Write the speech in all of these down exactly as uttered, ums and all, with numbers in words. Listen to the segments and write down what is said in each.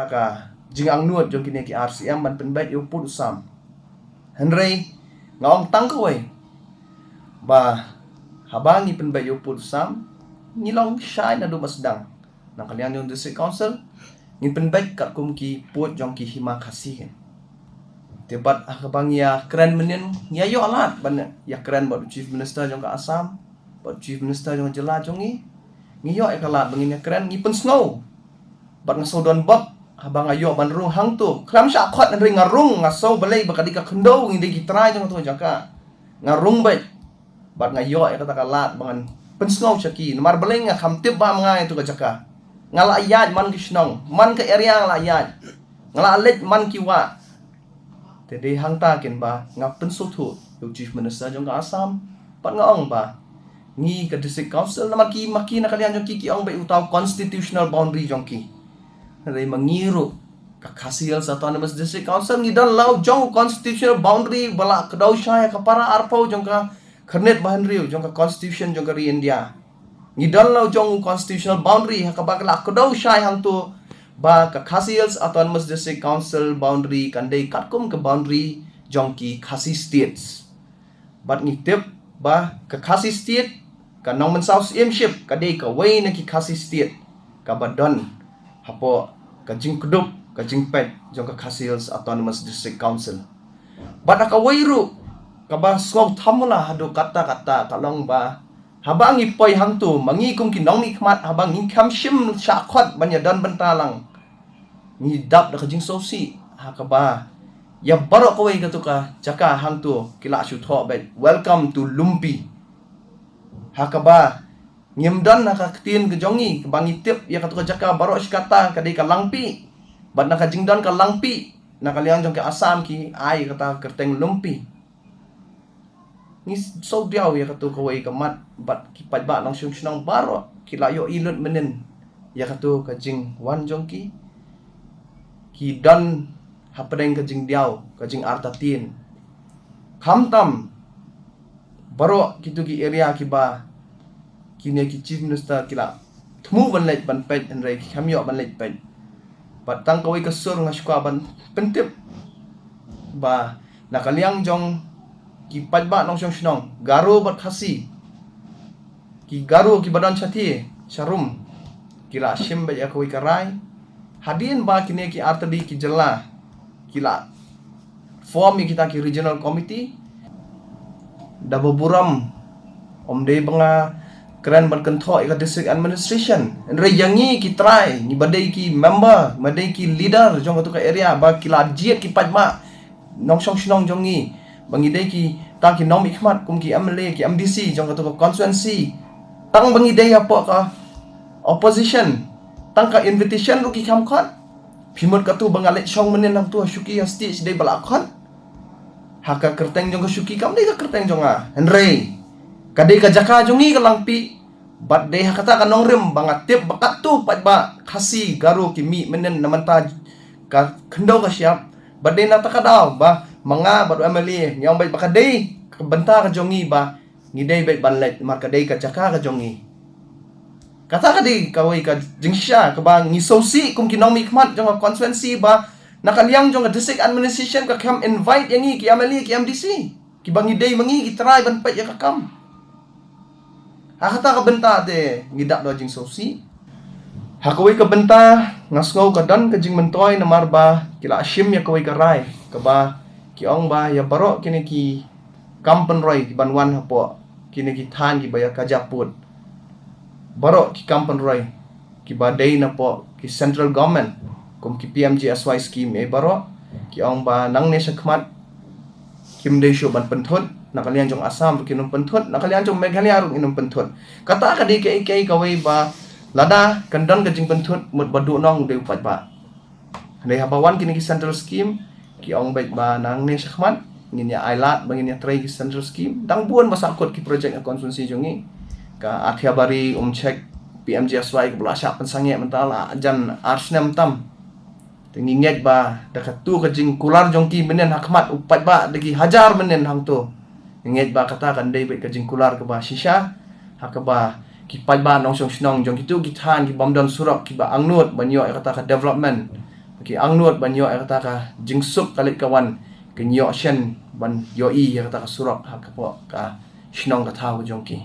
ka jingangnud jong kine ki R C M ban pynbeit ïa u pud u sam. Hynrei nga ong tang kawei ba haba ngi pynbeit ïa u pud u sam, ngi long shai naduh ba sdang. Na ka liang jong District Council, ngin pynbeit katkum ki pud jong ki hima Khasi. Te bad ha kaba ngi ïa kren mynnin, ngi ïa ïoh lad ban ïa kren bad u Chief Minister jong ka Assam, bad u Chief Minister jong ka jylla jong ngi. Ngi ïoh ïa ka lad ba ngin ïa kren, ngi pynsngew. Bad nga sngewdon bok haba nga ïoh ban rung hangto. Khlem shah khot hynrei nga rung, nga sngew balei ba ka dei ka khyndew, ngi dei ki trai jong kato ka jaka. Nga rung beit. Bad nga ïoh ïa kata ka lad ba ngan pynsngew sha ki. Namar balei nga kham tip ba ma nga ïa kato ka jaka. Nga la ïaid man ki shnong, man ka area nga la ïaid. Nga la leit man ki wah. Te dei hangta kin ba nga pynsngewthuh ïa u Chief Minister jong ka Assam. Bad nga ong ba ngi ka District Council, namar ki ma ki na ka liang jong ki ki ong ba uta u constitutional boundary jong ki. Hynrei ma ngi ruh ka Khasi Hills Autonomous District Council ngi don la u jong u constitutional boundary ba la kdew shai ha ka para arphew jong ka khyrnit ba hynriew jong ka Constitution jong ka ri India. Ngi don la u jong u constitutional boundary ha kaba ka la kdew shai hangto ba ka Khasi Hills Autonomous District Council boundary kan dei katkum ka boundary jong ki Khasi States. Bad ngi tip ba ka Khasi State, ka Nongmynsaw Syiemship, ka dei kawei na ki Khasi State kaba don hapoh ka jingkdup, ka jingpeit jong ka Khasi Hills Autonomous District Council. Bad ha kawei ruh kaba sngewthuh mo la haduh katta katta ka long ba haba ngi poi hangto, ma ngi kum ki nongmihkhmat, haba ngi kham shym shah khot ban ïa don bynta lang, ngi dap da ka jingsngewsih ha kaba ïa baroh kawei kato ka jaka hangto ki la shu thoh beit, "Welcome to Lumpi." Ha kaba ngim don ha ka ktien ka jong ngi, kaba ngi tip ïa kato ka jaka baroh shi katta ka dei ka Langpih. Bad na ka jingdon ka Langpih, na ka liang jong ka Assam ki ai kata ka kyrteng Lumpi. Ngi sngewdiaw ïa kato kawei ka mat bad ki paidbah nongshong shnong baroh ki la ïohi lut mynnin ïa kato ka jingwan jong ki. Ki don hapdeng ka jingdiaw, ka jingartatien. Khamtam baroh kito ki area kiba kine ki Chief Minister ki la thmu ban leit ban peit, hynrei ki kham ïoh ban leit peit. Bad tang kawei ka sur nga shu kwah ban pyntip ba na ka liang jong ki paidbah nongshong shnong Garo bad Khasi, ki Garo kiba don shathie sharum, ki la shim beit ïa kawei ka rai. Hadien ba kine ki artylli ki jylla ki la form ïa kita ki regional committee, da ba burom, ym dei ba nga kren ban kynthoh ïa ka district administration, hynrei ïa ngi ki trai, ngi ba dei ki member, ba dei ki leader jong kato ka area, ba ki la jied ki paidbah nongshong shnong jong ngi, ba ngi dei kita ki nongmihkhmat kum ki M L A, ki M D C jong kato ka constituency. Tang ba ngi dei hapoh ka opposition, tang ka invitation ruh ki kham khot. Phi mut kato ba nga leit shong mynnin hangto ha shuki ha stage dei ba la khot. Ha ka kyrteng jong ka shuki kam dei ka kyrteng jong nga, hynrei ka dei ka jaka jong ngi ka Langpih. Bad dei ha kata ka nongrim ba nga tip ba katto paidbah Khasi Garo ki mih mynnin na mynta ka khyndew ka shyiap. Bad dei na kata ka daw ba ma nga bad u M L A ngi ong beit ba ka dei ka bynta ka jong ngi ba ngi dei beit ban leit, namar ka dei ka jaka ka jong ngi. Kata ka dei kawei ka jingshisha kaba ngi sngewsih kum ki nongmihkhmat jong ka constituency ba na ka liang jong ka district administration ka kham invite ïa ngi ki M L A, ki M D C, kiba ngi dei ma ngi ki trai ban peit ïa ka kam. Ha kata ka bynta te ngi dap da ka jingsngewsih. Ha kawei ka bynta nga sngew ka don ka jingmyntoi namar ba ki la shim ïa kawei ka rai kaba ki ong ba ïa baroh kine ki kam pynroi kiban wan hapoh kine ki thaiñ kiba ïa kaja pud, baroh ki kam pynroi kiba dei napoh ki central government kum ki P M G S Y scheme, eh, baroh ki ong ba nangne shakhmat kim dei shuh ban pynthut. Na ka liang jong Assam ruh kin ym pynthut, na ka liang jong Meghalaya ruh kin ym pynthut. Kata ka dei kaei kaei kawei ba lada kan don ka jingpynthut, mut ba duhnong u dei u paidbah. Hynrei haba wan kine ki central scheme, ki ong beit ba nangne shakhmat ngin ïa ai lad ba ngin ïa trei ki central scheme. Dang bun ba sahkut ki project ha constituency jong ngi, ka Athiabari, Umchek, P M G S Y kaba la shah pynsangeh mynta la jan ar snem tam. Te ngi ngeit ba da kato ka jingkular jong ki mynnin ha khmat u paidbah da ki hajar mynnin hangto, ngi ngeit ba kata kan dei beit ka jingkular kaba shisha ha kaba ki paidbah nongshong shnong jong kito ki thaiñ ki bym don surok kiba angnud ban ïoh ïa kata ka development. Ki angnud ban ïoh ïa kata ka jingsuk ka leit ka wan, kin ïoh shen ban ïohi ïa kata ka surok ha ka pok ka shnong ka thaw ka jong ki.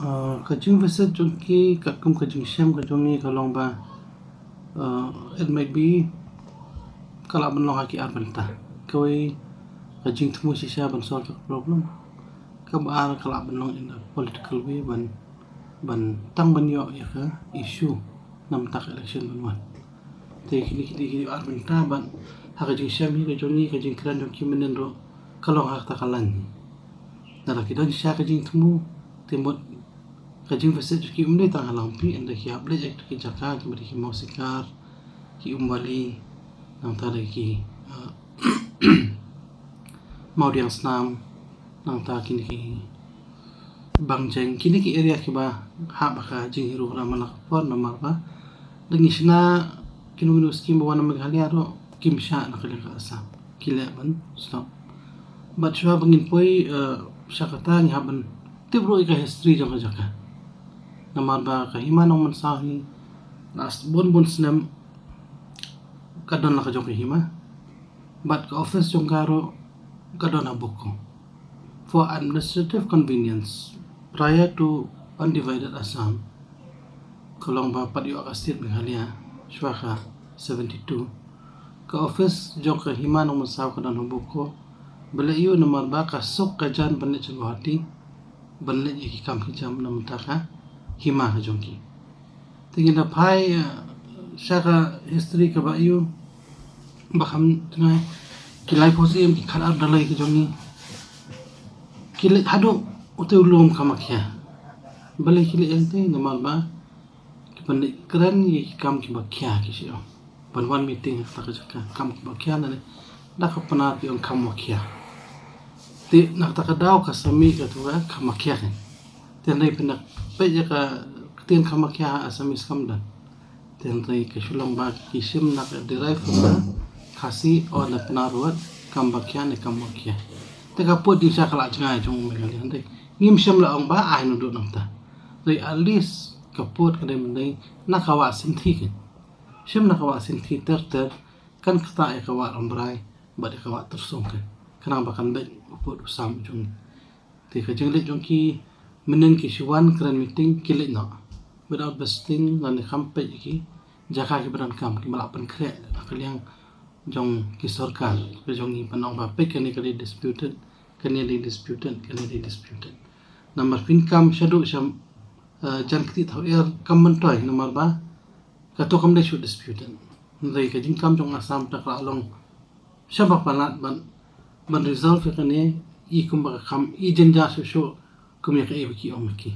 Uh, ka jingvisit jong ki, katkum ka jingshem ka jong ngi ka long ba, uh, it might be ka lah ban long ha ki ar bynta. Kawei ka jingthmu shisha ban solve ka problem. Kaba ar ka lah ban long in a political way ban, ban tang ban ïoh ïa ka issue namar ka election ban wan. Te kine kine kine ar bynta ban ha ka jingshem hi ka jong ngi, ka jingkren jong ki mynnin ruh ka long ha kata ka lain. Naba ki don shisha ka jingthmu, te mut ka jingvisit jong ki um dei tang ha Langpih, ynda ki hap leit ïa ki jaka kiba dei ki Mawsikar, ki Umwali, nangta dei ki, uh, Mawdiangsnam, nangta kine ki Bangjeng, kine ki area kiba hap ha ka jinghiru ram man la ka por namar ba da ngi shna kino kino skim ba wan na Meghalaya ruh kim shah na ka liang ka Assam, ki leh ban stop. Bad shuwa ba ngin poi, uh, sha kata ngi hap ban tip ruh ïa ka history jong ka jaka. Namar ba ka Hima Nongmynsaw hi la bun bun snem ka don la ka jong ka hima. Bad ka office jong ka ruh ka don ha Boko. For administrative convenience, prior to undivided Assam, ka long ba pat ïoh ka state Meghalaya shuwa ka seventy-two, ka office jong ka Hima Nongmynsaw ka don ha Boko. Balei? Namar ba ka suk ka jan ban leit sha Guwahati ban leit ïa ki kam ki jam namar ka hima ka jong ki. Te ngin da phai, uh, sha ka history kaba ïoh ba kham tngai, ki laiphew snem ki khatar dalai ki jong ngi ki leit haduh u te u lum Kamakhya. Balei ki leit ïa te? Namar ba ki ban leit kren ïa ki kam kiba khia ki shu ong. Ban wan meeting ha kata ka jaka, kam kiba khia na ne da ka Pnar ki ong kam wa khia. Te na kata ka daw ka Sami ka tu ka kam wa khia kan. Te hynrei phin da peit ïa ka ktien kam wa khia ha Assamese kam don. Te hynrei ka shu long ba ki shim na ka derive from the Khasi or the Pnar word kam wa khia ne kam wa khia. Te ka pud jingshisha ka la jngai jong u Meghalaya, hynrei ngim shym la ong ba ai naduh nangta. Hynrei at least ka pud ka dei myndai na ka Wah Synthi kan. Shim na ka Wah Synthi ter ter, kan ktah ïa ka Wah Rambrai bad ïa ka Wah Tyrsong kan. Khnang ba kan beit u pud u sam jong ngi. Te ka jingleit jong ki mynnin ki shu wan kren meeting ki leit noh without visiting lane kham peit ïa ki jaka kiba donkam, kiba lah pynkhreh na ka liang jong ki sorkar ka jong ngi ban ong ba peit kane ka dei disputed, kane dei disputed, kane dei disputed. Namar phin kam shaduh sham, eh, jan kti thaw er kam myntoi namar ba kato kam dei shu disputed. Hynrei ka jingkam jong Assam ta ka la long shaba palat ban, ban resolve ïa kane i kumba ka kam i jynjar shuh shuh kum ïa kaei ba ki ong ki.